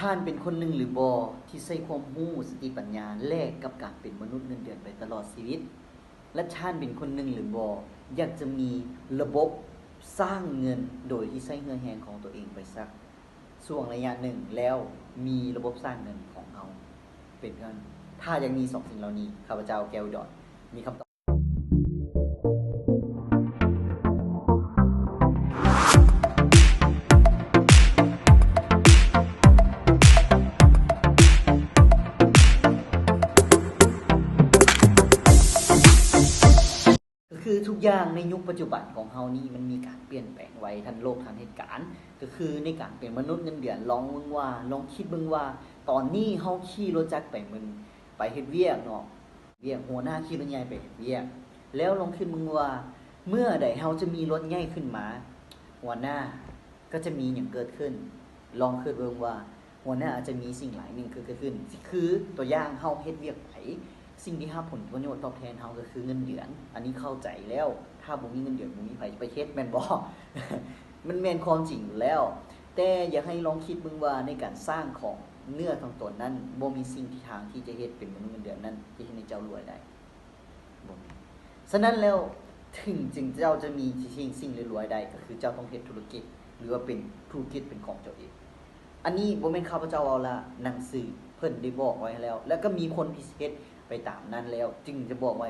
ທ່ານເປັນຄົນໜຶ່ງຫຼືບໍ່ທີ່ໃຊ້ຄວາມຮູ້, ສະຕິປັນຍາແລກກັບການເປັນມະນຸດເງິນເດືອນໄປຕະຫຼອດຊີວິດ? ແລະ ທ່ານເປັນຄົນໜຶ່ງຫຼືບໍ່ ຢາກຈະມີລະບົບສ້າງເງິນໂດຍທີ່ໃຊ້ເຫື່ອແຮງຂອງຕົວເອງໄປສັກຊ່ວງໄລຍະໜຶ່ງ ແລ້ວມີລະບົບສ້າງເງິນຂອງເຮົາເປັນເງິນ? ຖ້າຢາກມີສອງສິ່ງເຫຼົ່ານີ້, ຂ້າພະເຈົ້າ ແກ້ວ ອຸດອນ ມີຄຳຕອບ. ກໍຄືທຸກຢ່າງໃນຍຸກປັດຈຸບັນຂອງເຮົານີ້ ມັນມີການປ່ຽນແປງໄວທັນໂລກທັນເຫດການ. ກໍຄືໃນການເປັນມະນຸດເງິນເດືອນ, ລອງເບິ່ງວ່າ, ລອງຄິດເບິ່ງວ່າ ຕອນນີ້ເຮົາຂີ່ລົດຈັກໄປມື້, ໄປເຮັດວຽກເນາະ, ວຽກ, ຫົວໜ້າຂີ່ລົດໃຫຍ່ໄປເຮັດວຽກ. ແລ້ວລອງຄິດເບິ່ງວ່າ ເມື່ອໃດເຮົາຈະມີລົດໃຫຍ່ຂຶ້ນມາ, ຫົວໜ້າກໍຈະມີຫຍັງເກີດຂຶ້ນ? ລອງຄິດເບິ່ງວ່າ ຫົວໜ້າອາດຈະມີສິ່ງຫຼາຍໜຶ່ງເກີດຂຶ້ນ. ຄືຕົວຢ່າງ ເຮົາເຮັດວຽກໄປ, ສິ່ງທີ່ຮັບຜົນປະໂຫຍດຕອບແທນເຮົາກໍຄືເງິນເດືອນ. ອັນນີ້ເຂົ້າໃຈແລ້ວ, ຖ້າບໍ່ມີເງິນເດືອນ ບໍ່ມີໃຜຈະໄປເຮັດ, ແມ່ນບໍ່? ມັນແມ່ນຄວາມຈິງຢູ່ແລ້ວ. ແຕ່ຢາກໃຫ້ລອງຄິດເບິ່ງວ່າ ໃນການສ້າງຂອງເນື້ອຂອງຕົນນັ້ນ ບໍ່ມີສິ່ງທີ່ທາງທີ່ຈະເຮັດເປັນມະນຸດເງິນເດືອນນັ້ນ ຈະເຮັດໃຫ້ເຈົ້າລວຍໄດ້. ບໍ່ມີ. ສະນັ້ນແລ້ວ, ເຖິງຈຶ່ງເຈົ້າຈະມີສິ່ງ, ສິ່ງລວຍໆໄດ້, ກໍຄືເຈົ້າຕ້ອງເຮັດທຸລະກິດ ຫຼືວ່າເປັນທຸລະກິດເປັນຂອງເຈົ້າເອງ. ອັນນີ້ບໍ່ແມ່ນຂ້າພະເຈົ້າເວົ້າລະ, ໜັງສືເພິ່ນໄດ້ບອກໄວ້ແລ້ວ, ແລ້ວກໍມີຄົນທີ່ເຮັດໄປຕາມນັ້ນແລ້ວ ຈຶ່ງຈະບອກໄວ້